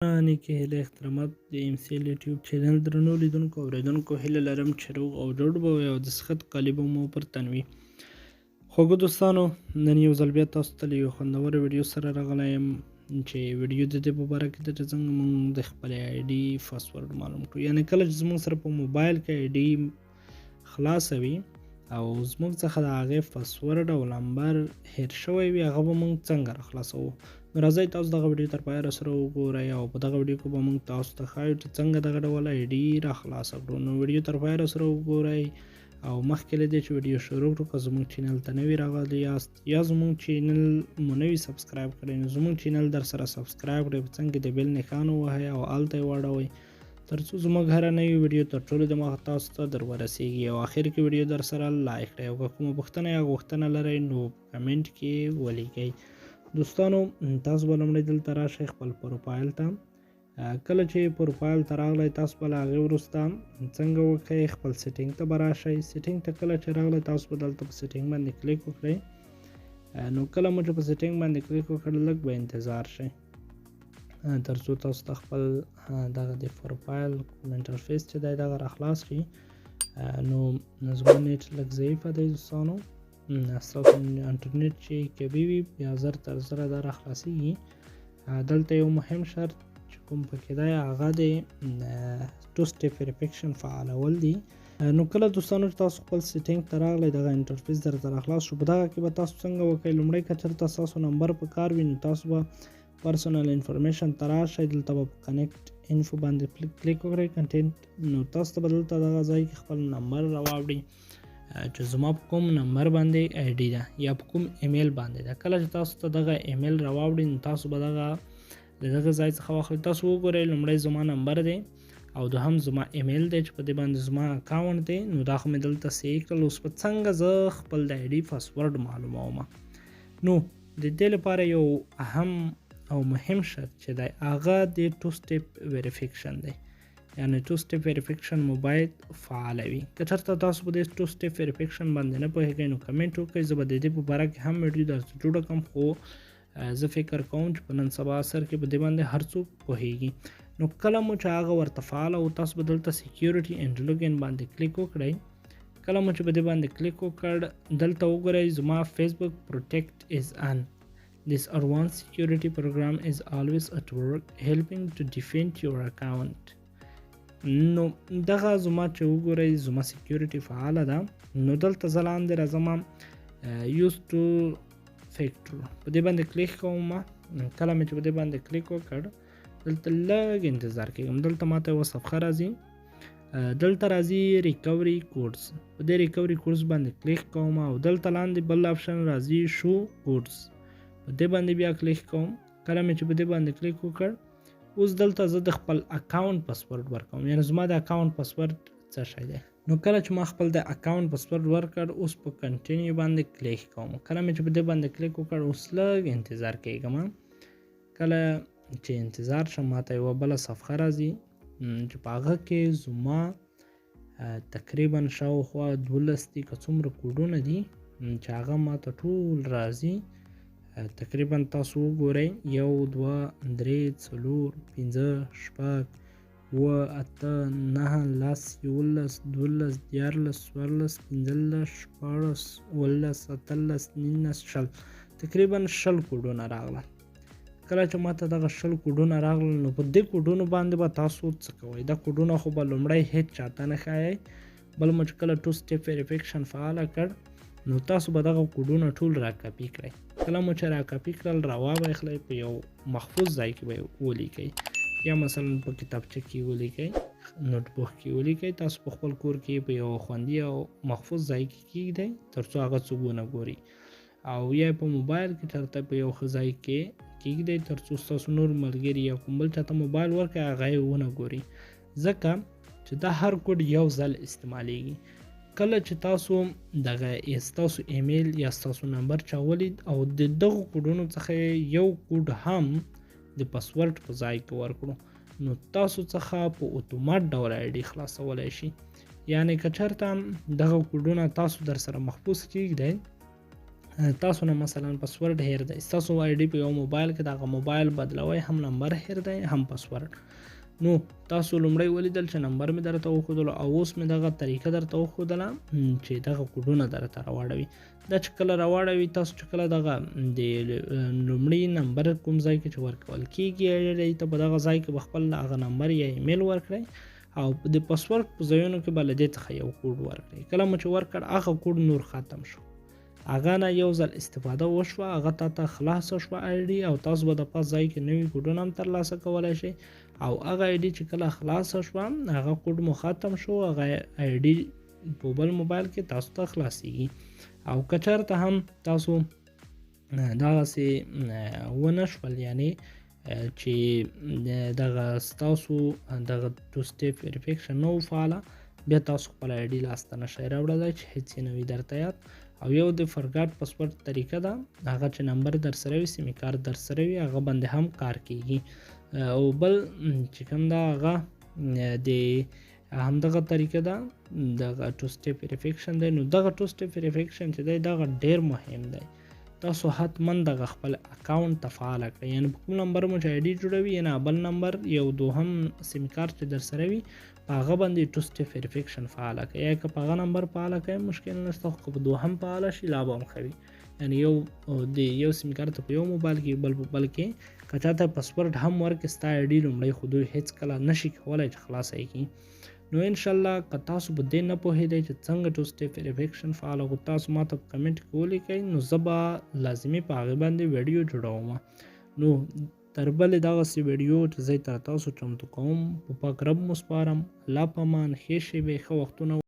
نیکې هیلې احترامات د ایم سي ایل یوټیوب چینل درنو لیدونکو اورېدونکو، هیله لرم چې روغ او جوړ به وئ او د صحت کالي به مو پر تن وي. خوږو دوستانو، نن یو ځل بیا تاسو ته له یو خوندورې ویډیو سره راغلی یم چې ویډیو د دې په باره کې ده چې څنګه موږ د خپلې آی ډي پاسورډ معلوم کړو. یعنې کله چې زموږ سره په موبایل کې آی ډي خلاصه وي او زموږ څخه د هغې پاسورډ او لمبر هیر شوی وي، هغه به موږ څنګه راخلاصوو. نو راځئ تاسو دغه ویډیو تر پایه راسره وګورئ او په دغه ویډیو کې به موږ تاسو ته ښایو چې څنګه دغه ډول آی ډي راخلاصه کړو. نو ویډیو تر پایه راسره وګورئ او مخکې له دې چې ویډیو شروع کړو، که زموږ چینل ته نوي راغلي یاست یا زموږ چینل مو نوي سبسکرایب کړئ، نو زموږ چینل در سره سبسکرایب کړئ، په څنګ کې د بیل نښان ووهئ او هلته یې واړوئ ترڅو زموږ هره نوې ویډیو تر ټولو د مخه تاسو ته در ورسیږي. او اخر کې ویډیو در سره لایک کړئ او که کومه پوښتنه یا غوښتنه لرئ نو کمنټ کې ولیکئ. دوستانو، تاسو به لومړی دلته راشئ خپل پروفایل ته. کله چې پروفایل ته راغلی، تاسو به له هغې وروسته څنګه وکړئ، خپل setting ته به راشئ. setting ته کله چې راغلی، تاسو به دلته په setting باندې کلیک وکړئ. نو کله مو چې په setting باندې کلیک وکړ، لږ به انتظار شئ ترڅو تاسو ته خپل دغه د پروفایل کوم interface چې دی دغه راخلاص شي. نو زما نېټ لږ ضعیفه دی دوستانو، ستاسو انټرنیټ چې قوي وي بیا زر تر زره دا راخلاصیږي. دلته یو مهم شرط چې کوم پکې دی هغه د two step verification فعالول دي. نو کله دوستانو چې تاسو خپل setting ته راغلی، دغه interface درته راخلاص شو، په دغه کې به تاسو څنګه وکړئ. لومړی که چېرته ستاسو نمبر په کار وي، نو تاسو به personal information ته راشئ، دلته به په contact info باندې کلیک وکړئ، contact. نو تاسو ته به دلته دغه ځای کې خپل نمبر راواوړي چې زما په کوم نمبر باندې آی ډي ده یا په کوم ایمیل باندې ده. کله چې تاسو ته دغه ایمیل راواوړي، نو تاسو به دغه له دغه ځای څخه واخلئ. تاسو وګورئ، لومړی زما نمبر دی او دوهم زما ایمیل دی چې په دې باندې زما اکاونټ دی. نو دا خو مې دلته صحیح کړل. اوس به څنګه زه خپل د آی ډي پاسورډ معلوموم؟ نو د دې لپاره یو اهم او مهم شرط چې دی هغه د two step verification دی. یعنی two step verification مو باید فعاله وي. که چېرته تاسو په دې two step verification باندې نه پوهېږئ، نو کمنټ وکړئ، زه به د دې په باره کې هم ویډیو درته جوړه کړم. خو زه فکر کوم چې په نن سبا عصر کې په دې باندې هر څوک پوهېږي. نو کله مو چې هغه ورته فعاله او تاسو به دلته security and login باندې کلیک وکړئ. کله مو چې په دې باندې کلیک وکړ، دلته وګورئ، زما Facebook Protect is on. This advanced security program is always at work, helping to defend your account. نو دغه زما چې وګورئ زما security فعاله ده. نو دلته زه لاندې راځم، use two factor، په دې باندې کلیک کوم. کله مې چې په دې باندې کلیک وکړ، دلته لږ انتظار کېږم. دلته ماته یوه صفحه راځي، دلته راځي recovery codes. په دې recovery codes باندې کلیک کوم او دلته لاندې بل option راځي، show codes، په دې باندې بیا کلیک کوم. کله مې چې په دې باندې کلیک وکړ، اوس دلته زه د خپل اکاونټ پاسورډ ورکوم، یعنی زما د اکاونټ پاسورډ څه شی دی. نو کله چې ما خپل د اکاونټ پاسورډ ورکړ، اوس په continue باندې کلیک کوم. کله مې چې په دې باندې کلیک وکړ، اوس لږ انتظار کېږم. کله چې انتظار شم، ماته یوه بله صفحه راځي چې په هغه کې زما تقریبا شاوخوا 12 دي که څومره کوډونه دي چې هغه ماته ټول راځي. تقریبا تاسو وګورئ، 1، 2، 3، 4، 5، 6، 7، 8، 9، 10، 11، 12، 13، 14، 15، 16، 17، 18، 19، 20، تقریبا 20 کوډونه راغله. کله چې ماته دغه 20 کوډونه راغلل، نو په دې کوډونو باندې به تاسو څه کوئ؟ دا کوډونه خو به لومړی هیڅ چاته نه ښایئ. بل مو چې کله two step verification فعاله کړ، نو تاسو به دغه کوډونه ټول راکاپي کړئ. کله مو چې راکاپي کړل، راوا به اخلئ، په یو محفوظ ځای کې به یې ولیکئ، یا مثلا په کتابچه کې ولیکئ، نوټبوک کې ولیکئ. تاسو په خپل کور کې په یو خوندي او محفوظ ځای کې کیږدئ ترڅو هغه څوک ونه ګوري، او یا په موبایل کې چېرته په یو ښه ځای کې کیږدئ ترڅو ستاسو نور ملګري یا کوم بل چاته موبایل ورکړئ، هغه یې ونه ګوري، ځکه چې دا هر کوډ یو ځل استعمالیږي. کله چې تاسو دغه ستاسو ایمیل یا ستاسو نمبر چا ولید او د دغو کوډونو څخه یو کوډ هم د پاسورډ په ځای کې ورکړو، نو تاسو څخه په اتومات ډول آی ډي خلاصولی شي. یعنی که چېرته دغه کوډونه تاسو در سره محفوظ کیږدئ. تاسو نه مثلا پسورډ هیر دی، تاسو آی ډي په یو موبایل کې دغه موبایل بدلوي، هم نمبر هیر دی هم پسورډ. نو تاسو لومړی ولیدل چې نمبر مې درته وښودلو او اوس مې دغه طریقه درته وښودله چې دغه کوډونه درته راواړوي. دا چې کله راواړوي، تاسو چې کله دغه د لومړي نمبر کوم ځای کې چې ورکول کیږي آی ته، په دغه ځای کې به خپل هغه نمبر یا ایمیل ورکړئ او د پسورډ په ځایونو کې به له دې څخه یو کوډ ورکړئ. کله مو چې ورکړ، هغه کوډ نور ختم شو، هغه نه یو ځل استفاده وشوه، هغه تا ته خلاصه شوه آی ډي، او تاسو به د پاس ځای کې نوي کوډونه هم ترلاسه کولی شئ. او هغه آی ډي چې کله خلاصه شوه، هغه کوډ مو ختم شو، هغه آی ډي په بل موبایل کې تاسو ته خلاصیږي. او که چېرته هم تاسو دغسې ونه شول، یعنی چې دغه ستاسو دغه ټو سټیپ ویریفیکشن نه و فعاله، بیا تاسو خپل آی ډي لاسته نه شئ راوړلی چې هېڅ یې نه وي درته یاد. او یو د فرګاټ پسورډ طریقه ده، هغه چې نمبر در سره وي، سیم کارت در سره وي، هغه باندې هم کار کیږي. او بل چې کوم ده، هغه د همدغه طریقه ده، دغه ټو سټیپ ویریفیکشن دی. نو دغه ټو سټیپ ویریفیکشن چې دی، دغه ډیر مهم دی. تاسو حتما دغه خپل اکاونټ ته فعال کړئ، یعنی په کوم نمبر مو چې آی ډي جوړوي، یعنی بل نمبر یو دوهم سیم کارت چې در سره وي، په هغه باندې ټو سټیپ ویریفیکشن فعال کړئ. یا که په هغه نمبر فعال کړئ مشکل نشته، خو که په دوهم فعال شي لا به هم ښه وي. یعنی یو د یو سیم کارت په یو موبایل کې، بل په بل کې، که چاته پسورډ هم ورکړي ستا آی ډي لومړی، خو دوی هېڅکله نشي کولی چې خلاصه یې کړي. نو انشاءالله که تاسو په دې نه پوهېدئ چې څنګه ټو سټیپ ویریفیکشن فعال کړو، تاسو ماته په کمنټ کې ولیکئ، نو زه به لازمي په هغې باندې ویډیو جوړوم. نو تر بلې دغسې ویډیو چې زه یې تر تاسو چمتو کوم، په پاک رب مو سپارم. الله په امان، ښې شېبې، ښه وختونه.